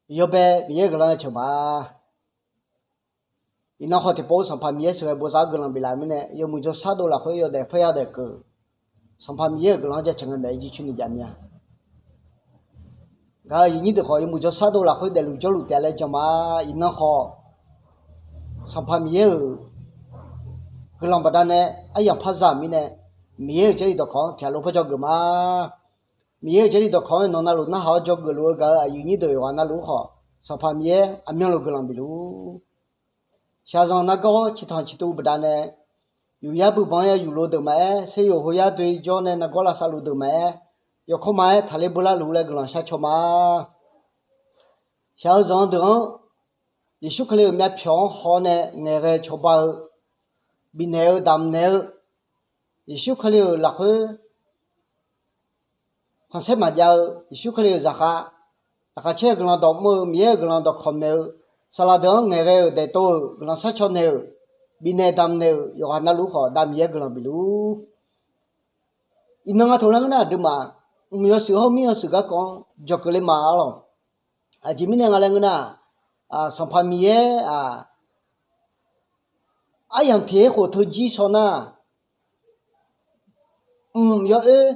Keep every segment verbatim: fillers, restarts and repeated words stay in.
Yawbae Miqyaer-euq guiqlanq-anr ceuq ma. Iqnan khawf tiqpov-eu Sanqpaq Miqyaer sheuqghae bosav-anr guiqlanq biflaf-euq mirnae, yawmuiq jawrshar dov lafkhoer yawdaef parya daef keuv, Sanqpaq Miqyaer-euq guiqlanq-anr jaceuq ngae maeq-aer jircoer ni jav mir-a. Gaq-euq aqyuif nyir deuq khawf, yawmuiq jawrshar dov lafkhoer daefluf jawrluf taef-a laer jan ma. Iqnan khawf, Sanqpaq Miqyaer-euq guiqlanq baqdanae aryamq par za-euq mirnae, Miqyaer-euq Jarlif dawqkawq-anr tiqghaq lof par dzawgeuf ma. Miqyaer-euq Jarlif dawqkawq-anr nawq navluf narhaq-awr dzawgeuf luf-eu gaq-euq aqyuif nyir deuq yawqghaq navluf-ur khawf, Sanqpaq Miqyaer aqmyanluf guiqlanq bifluf-ur. Shaqzanq nargawr ciqtanq ciqtuv baqdanae, yufyar buibanq-anr ya yuflo deuq maqaer, seryov hoyar doe jawr nae nargawr lavsav luf deuq maqaer, yawkawr ma-aer taqler beular luf laer guiqlanq shar caw ma. Shaq-eu zanq-eu deuq-anr, Yeqsur Kali-euq myavpyawq-anr haw-awr nae ngaeqghae cawba-eu, bifnaeq-eu damqnaeq-eu, Yeqsur Kali-euq lafkhoer khanqsaer maqjav-eu, Yeqsur Kali-euq zaqkhav, laqkhaq caer-eu guiqlanq dawqmr-eu, Miqyaer-euq guiqlanq dawqkawq maeq-eu, saqlaq deuq-anr ngaeqghae-euq daefdov-euq, guiqlanq shar caw naeq-euq, bifnaeq damqnaeq-euq yawqghaq navluf-ur khawf, Da Miqyaer guiqlanq bifluf-ur. Iqnan nga taq laer ngeur nar, aqduimaf mq yawshuif hawr-eu mir yawshuif garkawv-anr dzawgeuf le ma arlawq. Aqjeq mirnae nga laer ngeur nar, Sanqpaq Miqyaer-aq, aryamq tiq aer khof teu jir shaw nar, mq yawoer,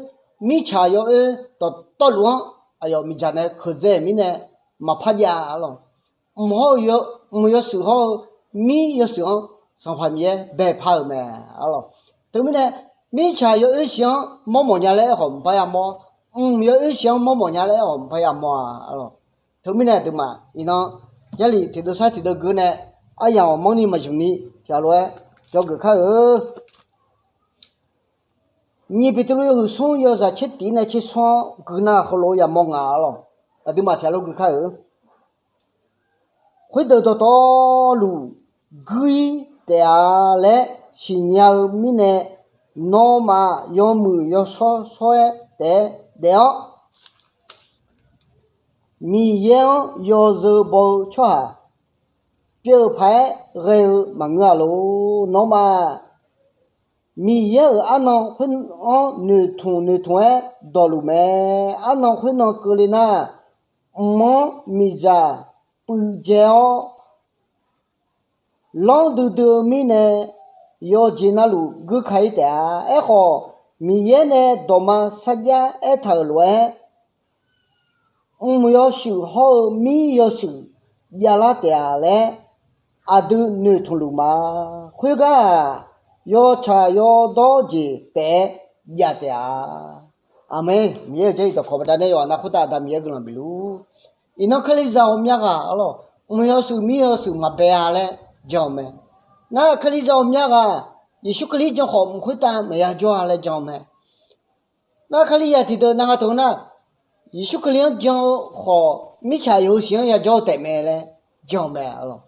mirtsaq yawoer dawqtawvluf-anr aqyawf miqdzaq nae keuqdzae mirnae maqpar jav arlawq. Mq hawr-eu, mq yawshuif hawr-eu mir yawshuif-anr Sanqpaq Miqyaer baepar-euq mae arlawq. Teumirnae, mirtsaq yawoer shif-anr mawr mawf nya laer aerkhawf mqpar yamawr, mq yawoer shif-anr mawr mawf nya laer aerkhawf mqpar yamawr-a arlawq. Teumirnae aqduimaf iqnan, Jarlif tiqdeuv sar tiqdeuv geur nae, aryamq ghawqmanrni maqzmq ni tiqghaq lof-aer dzawgeuf kar-eu. Nyiq Beqtuvluv yawhuiq smr yawzaq tser tiq nae tser smr-anr gui nar heulof-aer yamawr nga arlawq. Aqduimaf tiqghaq lof gui kar-eu. Khoerdeuq dawqtawvluf guir taef-a laer siqnya-eu mirnae, nawmaf yawmuiq yawshawr shawr-aer taef-aer daef-awr, Miqyaer-anr yawzeu baw-eu tsawrhaq pyeuf-eu paq-aer ghae-eu maqngeur-a lor. Nawmaf Miqyaer-euq arnan khoer-anr noeqtmq noeqtmq-aer dawqluf mae. Arnan khoernan keuvle nar, mq-anr miqdzaq puivdzae-awr, lanr duidui-eu mirnae yawqjeq navluf guirka-ir taef-a. Aerkhawf, Miqyaer nae dawqma sarjax aertaq-euq lof-aer, mq yawshuif hawr-eu mir yawshuif javlar taef-a laer aqdui noeqtmq luf ma. Khoergar-aq, yawtsaq yawdawr jeq paef-aer jav taef-a. Aqmeq. Miqyaer-euq Jarlif dawqkawq baqdanae yawqha nav khoertav Aqda Miqyaer guiqlanq bifluf-ur. Iqnan Kalizaq ghawqmya ghaq arlawq, mq yawshuif mir yawshuif maqbae-a laer jan-eu mae. Ngar Kalizaq ghawqmya ghaq, Yeqsur Kali jan khawf mq khoertav maqya jawr-a laer jan-eu mae. Ngar Kalizaq tiqdeuq nav nga taq-eu nar, Yeqsur Kali-anr jan-eu khawf mirtsaq yawqha-eu siq-anr yajawr-eu taefmae laer jan-eu mae arlawq.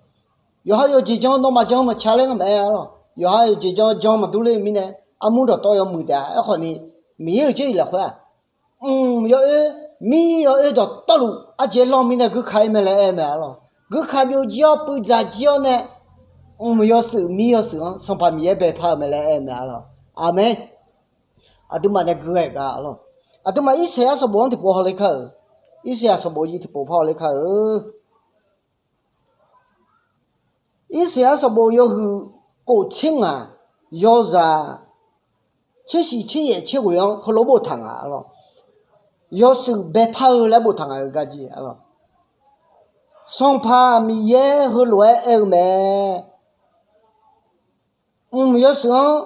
Yawqha yawqjeq jan-eu nawmaf jan-eu maqtsa laer ngar maqaer arlawq. Yawqha yawqjeq jan-eu jan maqdur ler-eu mirnae, armur dawqtawv yawmuiq taef-a. Aerkhawf ni, Miqyaer-euq Jarlif lafkhoer-aq, mq yawoer, mir yawoer dawqtawvluf arjeq lanr mirnae guirka-ir mae laer aer-eu mae arlawq. Guirka byovjir-awr puivdzaq jir-awr nae, mq yawshuif mir yawshuif-anr Sanqpaq Miqyaer baepar-eu mae laer aer-eu mae arlawq. Aqmeq. Aqduimaf nae guihae gar arlawq. Aqduimaf Irsaqyar sanqbof-anr tiqpov hawler kar-euq. Irsaqyar sanqbof yir tiqpov par hawler kar-eu. Irsaqyar sanqbof yawhuiq kof tser ngaq, yawzaq tser shiq tser yaef tser ghoeq-anr heulof boftaq nga arlawq. Yawshuif baepar-eu laer boftaq ngaq-euq gar jir arlawq. Sanqpaq Miqyaer heulof-aer aer-eu mae. Mq yawshuif-anr,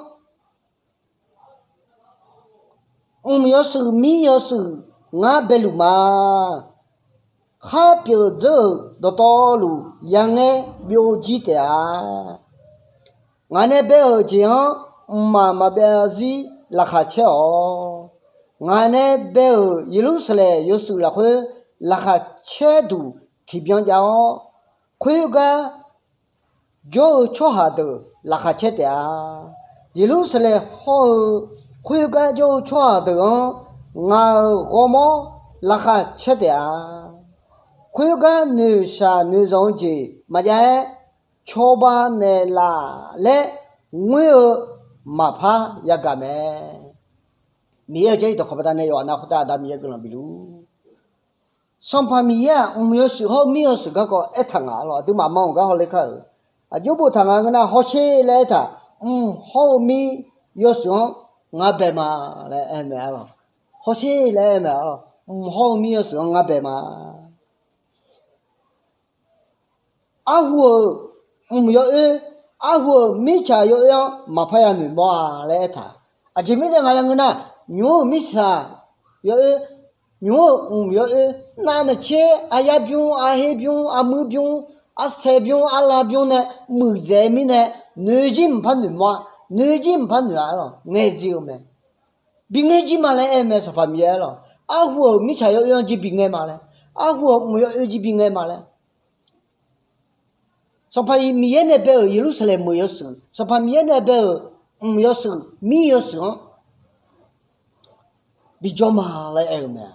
mq yawshuif mir yawshuif ngar baeluf ma. Khar pyeuf dzeur-euq dawqtawvluf yangaer byovjir taef-a. Ngaq nae bae-euq jeq-anr mqmaq maqbyav zarzir laqkhaq caer-awq. Ngaq nae bae-euq Yeqlursaqlaeq yawshuif lafkhoer laqkhaq caer duq tiqbyan jav-awr, khoergar jawr-eu tsawrhaq deuq laqkhaq caer taef-a. Yeqlursaqlaeq hawr-eu khoergar jawr-eu tsawrhaq deuq-anr ngaq-euq ghawrmawr laqkhaq caer taef-a. Khoergar noeqshaq noeqzanq-eu jeq maqjav-aer cawba naeqlaf laer ngoer-eu maqpar yagaq mae. Miqyaer-euq Jarlif dawqkawq baqdanae yawqha nav khoertav Aqda Miqyaer guiqlanq bifluf-ur. Sanqpaq Miqyaer-aq, mq yawshuif hawr-eu mir yawshuif garkawv aertaq nga lawq. Aqduimaf maqanr-euq gar hawler kar-euq. Aqjox boftaq nga ngeur nar, hawsher laer aertaq, mq hawr-eu mir yawshuif-anr ngar bae ma laer aer mae-a lawq. Hawsher laer aer mae-a lawq. Mq hawr-eu mir yawshuif-anr ngar bae ma. Arhu-euq mq yawoer, arhu-euq mirtsaq yawoer-anr maqpar ya noeqmawr-a laer aertaq. Aqjeq mirnae nga laer ngeur nar, nymq-mr-euq mirtsaq yawoer, nymq-mr-euq mq yawoer, navmaqtser aqyar bymr, arher bymr, armuir bymr, arsae bymr, arlav bymr nae muiqdzaeq-eu mirnae, noeqjir maqpar noeqmawr-a, noeqjir maqpar noeq-a lawq, ngaeqdzeq-eu mae. Bingaer jir ma laer aer mae, Sanqpaq Miqyaer lawq. Arhu-euq mirtsaq yawoer-anr jir bingaer ma laer, arhu-euq mq yawoer jir bingaer ma laer. Sanqpaq Miqyaer nae bae-euq Yeqlursaqlaeq meuq yawshuif, Sanqpaq Miqyaer nae bae-euq mq yawshuif, mir yawshuif-anr bijawr ma laer aer-eu mae.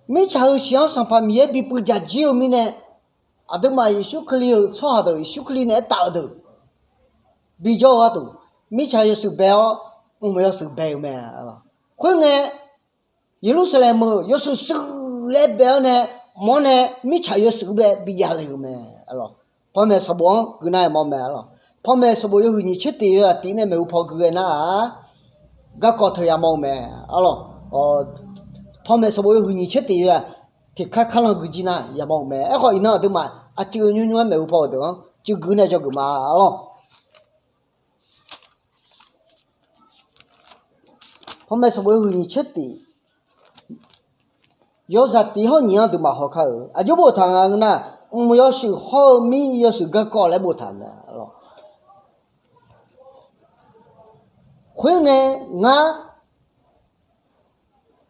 Mirtsaq-euq shiq-anr Sanqpaq Miqyaer bipuiv dzaq jir-eu mirnae, aqduimaf Yeqsur Kali-euq tsawrhaq deuq, Yeqsur Kali naeq-aer taf-eu deuq bijawr-eu gharduq, mirtsaq yawshuif bae-awr, mq yawshuif bae-eu mae. Khoerngae, Yeqlursaqlaeq meuq yawshuif shuif laer bae-awr nae, mq-anr nae mirtsaq yawshuif bae bijav le-euq mae. Panmaeq sanqbof-anr gui nar yamawr mae-a lawq. Panmaeq sanqbof yawhuiq nyiq tser tiq yawzaq tiq nae maeqhu paw gui ghae nar-aq, garkawv teu yamawr-eu mae-a lawq. Panmaeq sanqbof yawhuiq nyiq tser tiq yawzaq tiq kar karlan gui jir nar yamawr-eu mae. Aerkhawf iqnan aqduimaf aqcuiv nymr nymr-aer maeqhu paw-euq deuq-anr cuiv gui nae dzawgeuf ma-a lawq. Panmaeq sanqbof yawhuiq nyiq tser tiq yawzaq tiq hawr nyiq-anr aqduimaf haw kar-euq. Aqjox boftaq nga ngeur nar, mq yawshuif hawr-eu mir yawshuif garkawv laer boftaq-euq mae-a lawq. Khoerngae, ngar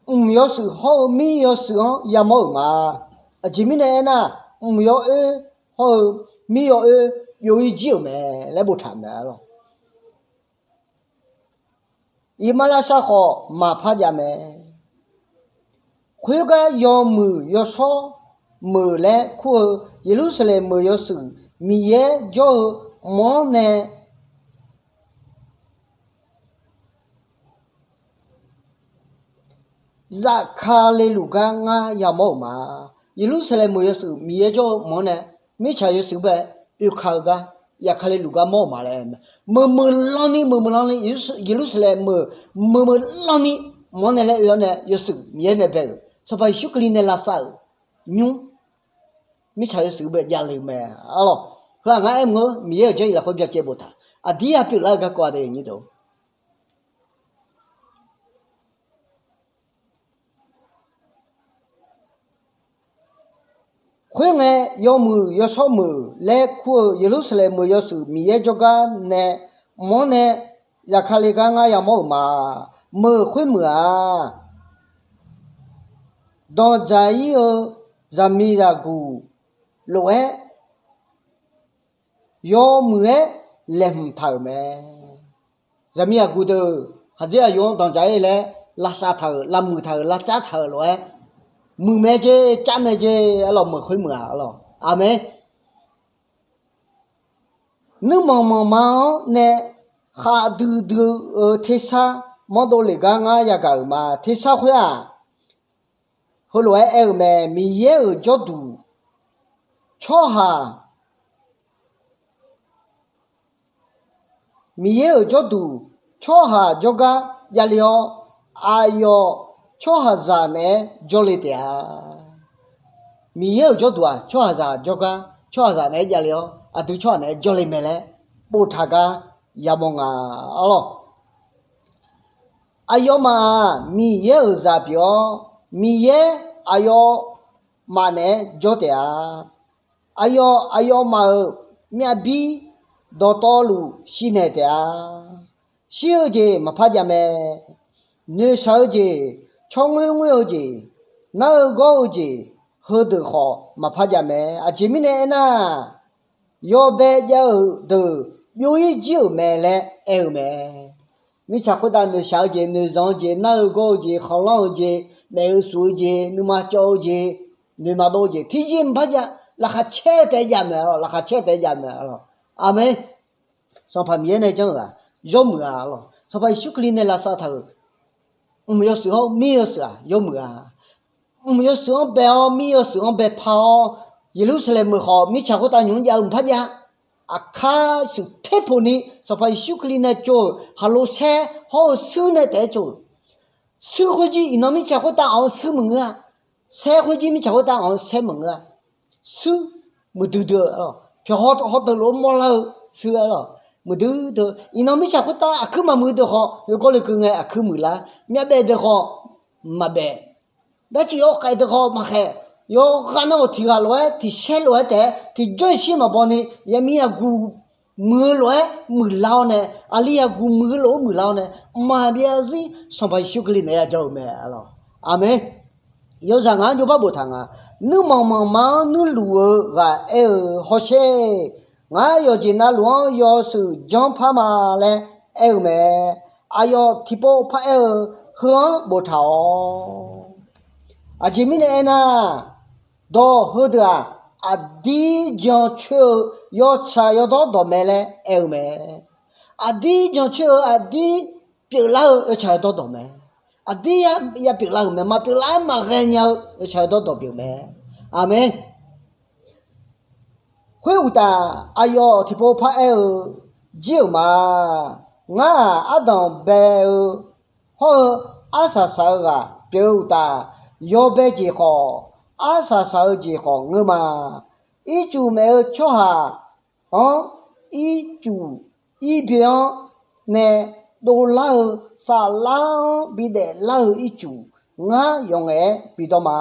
mq yawshuif hawr-eu mir yawshuif-anr yamawr-euq ma. Aqjeq mirnae aernar, mq yawoer hawr-eu mir yawoer byov-ir jir-euq mae laer boftaq-euq mae-a lawq. Iqmalavshav khawf maqpar jav mae. Khoergar yawmuiq yawshawr meuq laer kur-eu Yeqlursaqlaeq meuq yawshuif Miqyaer jawr-eu mq-anr nae zafkale luf gar ngar yamawr-euq ma. Yeqlursaqlaeq meuq yawshuif Miqyaer jawr-eu mq-anr nae mirtsaq yawshuif bae oeka-eu gar, zafkale luf gar mawr-euq ma laer aer-eu mae. Meuqmeuq lanni, meuqmeuq lanni Yeqlursaqlaeq meuq meuqmeuq lanni mq-anr nae laer oe-awr nae yawshuif Miqyaer nae bae-euq, Sanqpaq Yeqsur Kali nae lavsav-euq nymr, mirtsaq yawshuif bae javle-eu mae-a lawq. Heu-aq ngar aer mq-eu Miqyaer-euq jarlif lafkhoer byacaev boftaq, aqdir ya pyeuflar-eu garkawv-a de nyir deuq. Khoerngae, yawmuiq yawshawr meuq laer kur-eu Yeqlursaqlaeq meuq yawshuif Miqyaer jawrgar nae mq-anr nae zafkale gar ngar yamawr-euq ma. Meuq khoermeuq-aq, danqdzaq-ir-eu zaqmiqzaqguq lof-aer yawmuiq-aer laeqhmq taq-euq mae. Zaqmiqzaqguq deuq khaqdzer aqyawf-anr danqdzaq-ir laer lavsav taq-euq, lavmuiq taq-euq, lavcav taq-euq lof-aer, muiq mae jer, cav mae jer, arlawq, meuq khoermeuq-aq arlawq. Aqmeq. Nuirmanq manqma-anr nae khavdui dui-eu tersar manrdov lef gar ngar yagaq-euq ma. Tersar khoer-aq, heulof-aer aer-eu mae. Miqyaer-euq jawrduq tsawrhaq Miqyaer-euq jawrduq tsawrhaq jawrgar javle-awr, aqyawf tsawrhaqzaq naeq-aer jawrle taef-a. Miqyaer-euq jawrduq-aq tsawrhaqzaq jawrgar, tsawrhaqzaq naeq-aer javle-awr aqdui tsawrhaq naeq-aer jawrle mae laer boftaq gar yamawr nga arlawq. Aqyawfmaf-aq Miqyaer-euq zaq pyeuf-awr, Miqyaer aqyawfmaf naeq-aer jawr taef-a. Aqyawf, aqyawfmaf-euq myavbir dawqtawvluf shirnaeq taef-a. Shir-eu jeq maqpar jav mae. Noeqshaq-eu jeq, tsawrngoer ngoer-eu jeq, nar-eu gawr-eu jeq, heudeuq khawf maqpar jav mae. Aqjeq mirnae aernar, yawbae jav-euq deuq byov-ir jir-euq mae laer aer-eu mae. Mirtsaq khoertav noeqshaq-eu jeq, noeqzanq-eu jeq, nar-eu gawr-eu jeq, khanqlanr-eu jeq, maef-eu suf-eu jeq, nuima cawv-eu jeq, noeqmaqdov-eu jeq, tiqjeq maqpar jav, laqkhaq caer taef-aer jav mae-a, laqkhaq caer taef-aer jav mae-a lawq. Aqmeq. Sanqpaq Miqyaer nae janr-euq-aq yawmuiq-a lawq. Sanqpaq Yeqsur Kali nae lavsav taq-euq mq yawshuif hawr mir yawshuif-aq yawmuiq-a. mq yawshuif-anr bae-awr mir yawshuif-anr bae par-awr, Yeqlursaqlaeq meuq khawf mirtsaq khoertav nymq-mr jav-eu mqpar jav. Aqkar shuif ter poq ni Sanqpaq Yeqsur Kali nae tsov-euq khaqlo saer hawr-eu shuir nae taef-aer tsov-euq. Shuir khoerjir iqnan mirtsaq khoertav anq-eu shuir maqngeur-a. Saer khoerjir mirtsaq khoertav anq-eu saer maqngeur-a. Shuir muiqdui dui-eu arlawq, pyawq hawteuq lof-aer mawrlar-eu shuir arlawq, muiqdui dui-eu iqnan mirtsaq khoertav aqkuir maqmuiq deuq khawf, yawgawr le keuv ngae aqkuir muiqlar, myavbaef deuq khawf maqbaef. Darcif yawkhaeq deuq khawf maqkhaeq. Yawqghaq nar-awq tiq ghaq lof-aer tiq saer lof-aer taef-aer tiqjawr iqshir maqbaw ni yamir yaguq muiq-eu lof-aer muiqlar-awr nae, aqli yaguq muiq-eu lof-aer muiqlar-awr nae, mqmaq byav zarzir Sanqpaq Yeqsur Kali naeq-aer ya jawr-eu mae arlawq. Aqmeq. Yawzaq ngaq-anr jawrbar boftaq nga, nuirmanq manqma-anr nuirluf-eu ghaq aer-eu hawsher, ngar yawqjeq navluf-anr yawshuif janr par ma laer aer-eu mae. Aqyawf tiqpov paraer-eu heu-anr boftaq-awq. Aqjeq mirnae aernar, dawq heudeuq-aq, aqdir jan coer-eu yawtsaq yawdawr dawq mae laer aer-eu mae. Aqdir jan coer-eu aqdir pyeuflar-eu yawtsaq yawdawr dawq mae. Aqdir ya pyeuflar-euq mae, maqpyeuflar-aer maqghae nya-eu yawtsaq yawdawr dawq pyeuf mae. Aqmeq. Khoeruqtaf, aqyawf tiqpov paraer-eu jir-euq ma. Ngar-aq, ardanq bae-eu hawr-eu arsaq saq-eu ghaq pyeuf-eu uqtaf, yawbae jeq khawf, arsaq saq-eu jeq khawf ngeur ma. Ircuf maef-eu tsawrhaq-anr, ircuf irbyan-anr nae dovlar-eu saflar-anr bidaef lar-eu ircuf, ngar yawf ngaef-aer bidawr ma.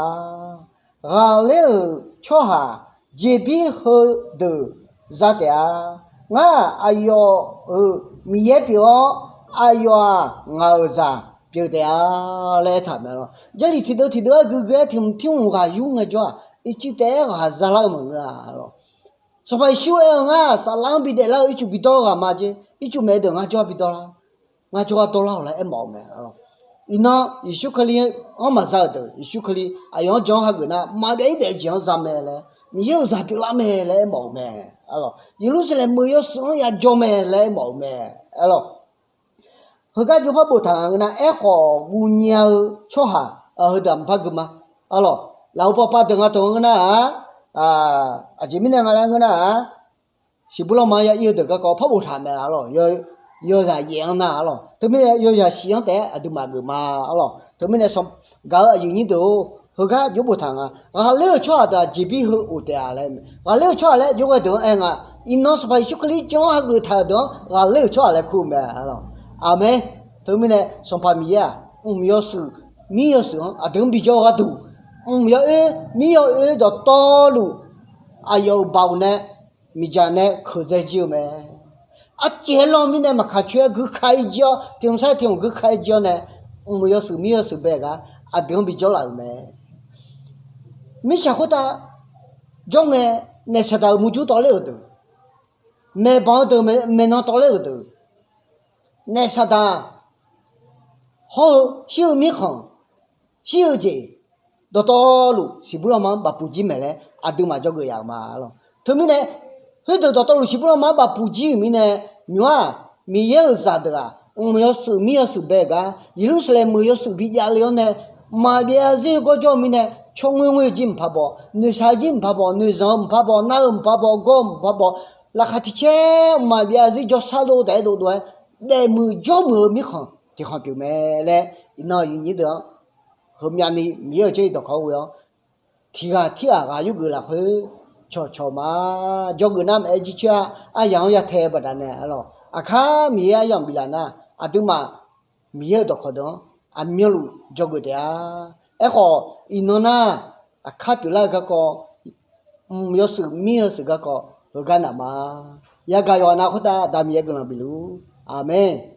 Ghaqler-euq tsawrhaq jeqbir heudeuq za taef-a. Ngar aqyawf-euq Miqyaer pyeuf-awr, aqyawf-aq ngaq-euq zaq pyeuf taef-a laer aertaq mae lawr. Jarlif tiqdeuv tiqdeuv-aer guiqguiq-aer tiq hmq tir hmq ghaq yur ngaejawr-aq, ircuf taef-aer ghaq zalar-eu maqngeur-a lawr. Sanqpaq Yeqsur aer-eu, ngar-aq saflar-anr bidaef lar-eu ircuf bidawr-eu ghaq ma jeq, ircuf maef-eu deuq ngar jawr-a bidawr lar, ngar jawrgar dawrlar-awq laer aermawf-eu mae. Iqnan Yeqsur Kali-anr maqza-euq deuq, Yeqsur Kali aqyawf-anr jan-anr hageuf nar, maqbyav-ir daef-eu jeq-anr za mae laer, Miqyaer-euq zaq pyeuflar mae laer aermawf-eu mae. Yeqlursaqlaeq meuq yawshuif-anr yajawr mae laer aermawf-eu mae. Arlawq, heugar jawrpar boftaq nga ngeur nar, aerkhawf guv nya-eu tsawrhaq heudeuq-aq maqpar gui ma. Arlawq, lafov pavpav deuq nga taq-anr ngeur nar-aq, aqjeq mirnae nga laer ngeur nar-aq, siqbur lanma-anr ya ir-eu deuq garkawv par boftaq mae arlawq. Yawzaq yaef-anr nar arlawq. Teumirnae yawzaq shif-anr taef-aer aqduimaf geuf ma arlawq. Teumirnae gaq-eu aqyuif nyir deuq-or, heugar jawr boftaq nga. Ghaqler-euq tsawrhaq deuq-aq jeqbir heu of taef-a laer, ghaqler-euq tsawrhaq laer jawrghae deuq-anr aer nga. Iqnan Sanqpaq Yeqsur Kali jan-anr hageuf taq-euq deuq-anr ghaqler-euq tsawrhaq laer kur-eu mae arlawq. Aqmeq. Teumirnae Sanqpaq Miqyaer-aq, mq yawshuif mir yawshuif-anr aqdui-anr bijawr-eu gharduq, mq yawoer mir yawoer dawqtawvluf aqyawf-euq baoq nae miqdzaq nae keuqdzae jir-eu mae. Arcaev-aer lanr mirnae maqkaq coer-aer guika-ir jir-awr, tiq hmq sar tiq hmq guika-ir jir-awr nae, mq yawshuif mir yawshuif bae gar aqdui-anr bijawr laf-euq mae. Mirtsaq khoertav jawr ngae, naef saqdaq-euq murjur tawvler-euq deuq, maeqbanq-eu deuq maeqnan tawvler-euq deuq, naef saqdaq hawr-eu shir-eu mirkhanq, shir-eu jeq, dawqtawvluf siqbur lanma-anr bafpuq jir maeq laer aqduimaf jawrgeuf yaf-euq ma arlawq. Teumirnae khoerdeuq dawqtawvluf siqbur lanma-anr bafpuq jir-euq mirnae, nymq-aq, Miqyaer-euq zaqdeuq-aq, mq yawshuif mir yawshuif bae-eu gar Yeqlursaqlaeq meuq yawshuif bi javle-awr nae, maqbyav zarzir-eu gawrjawr-eu mirnae, tsawrngoer ngoer-eu jir mqpar baw, noeqshaq-eu jir mqpar baw, noeqzanq-eu mqpar baw, nar-eu mqpar baw, gawr-eu mqpar baw, laqkhaq tiq caer mqmaq byav zarzir jawrshar dov taef-aer dovdov-aer, daefmuiq jawrmuiq-eu mirkhanq tiqkhanq pyeuf mae laer, iqnan aqyuif nyir deuq-anr heumyav ni Miqyaer-euq Jarlif dawqkawq-anr ghoe-awr, tiq ghaq tirghaq ghaq yurgeuf lafkhoer cawqcawq ma. Jawrgeuf nar maqaer jircoer-a. Aryaq-anr ya tae-eu baqdanae arlawq, aqkar Miqyaer aryamq biflaf nar, aqduimaf Miqyaer-euq dawqkawq deuq-anr aqmyanluf jawrgeuf taef-a. Aerkhawf, iqnan nar, aqkar pyeuflar-eu garkawv, mq yawshuif mir yawshuif garkawv heugar naf ma. Yagaq yawqha nav khoertav Aqda Miqyaer guiqlanq bifluf. Aqmeq.